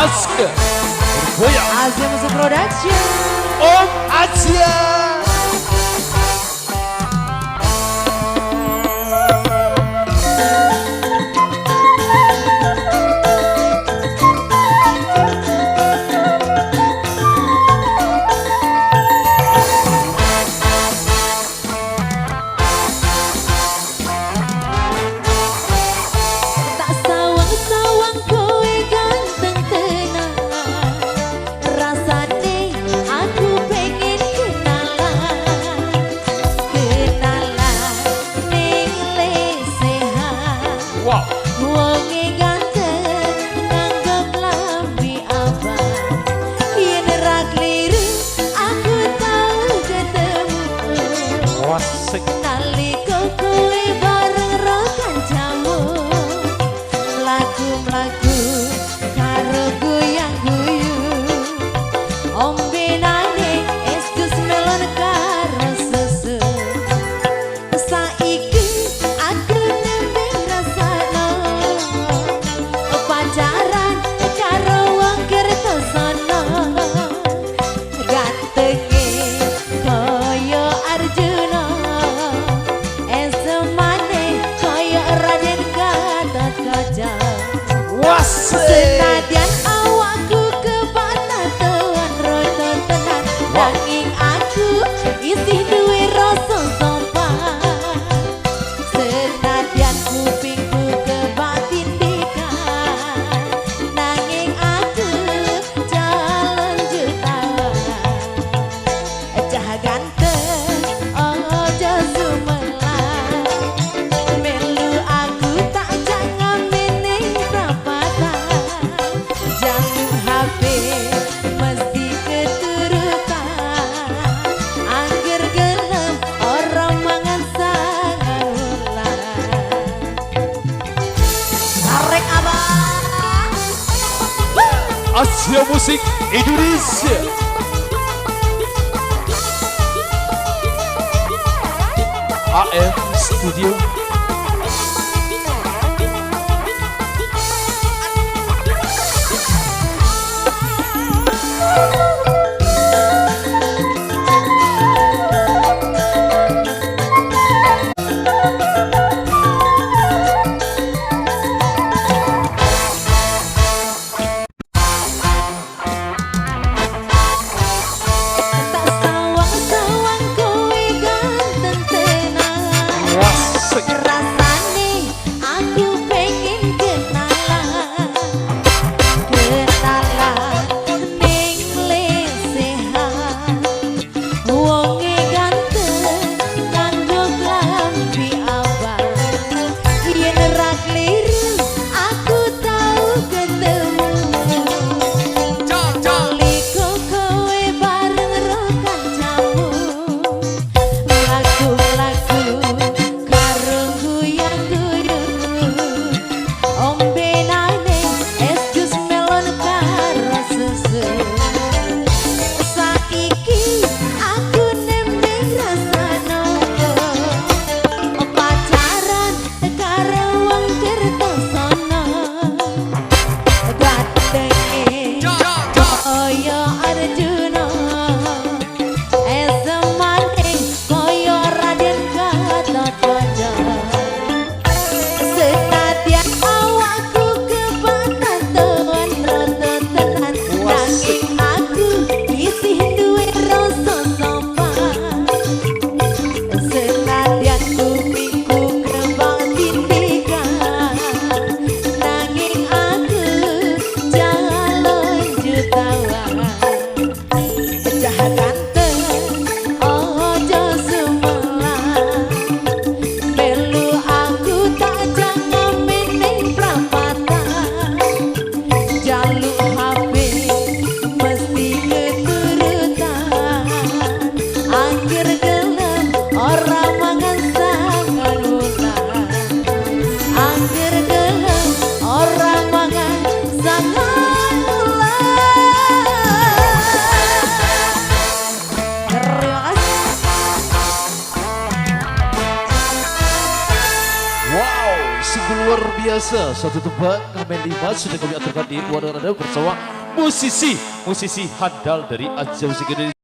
Aska bergoyang. Asia Music Production. Om Asia. Tak sawang-sawang kowe ganteng tenan, rasane aku pengen kenalan, kenalan ning lesehan. Wow. Wonge ganteng nganggo klambi abang, yen ra kliru aku tau ketemu. Wasik. Nalika kowe bareng ro kancamu, mlaku-mlaku karo guyang-guyu, ombenane es jus melon karo susu. Saiki aku nembe ngrasakno pacaran karo wong Kertosono, gantenge kaya Arjuna, esemane kaya Raden Gatotkaca. Wasik. Senadyan awakku kepatatuan roto tenan, nanging aku isih duwe rasa sopan. Senadyan kupingku kebatindikan, nanging aku calon jutawan. Cah ganteng aja sumelang, melu aku tak jangan ning prapatan. Jaluk HP mesti keturutan, angger gelem ora mangan sangang wulan. Tarik abang. Asia Musik Indonesia. AM Studio. Tak sawang-sawang kowe ganteng tenan, Wasik. rasane aku pengen kenalan, kenalan ning lesehan. Wonge ganteng nganggo klambi abang, yen ra kliru aku tau ketemu. Nalika kowe bareng ro kancamu, mlaku-mlaku karo Sungguh luar biasa. Satu tempat kami lima sudah kami aturkan di luar Anda bersama musisi handal dari Aja Musik Indonesia.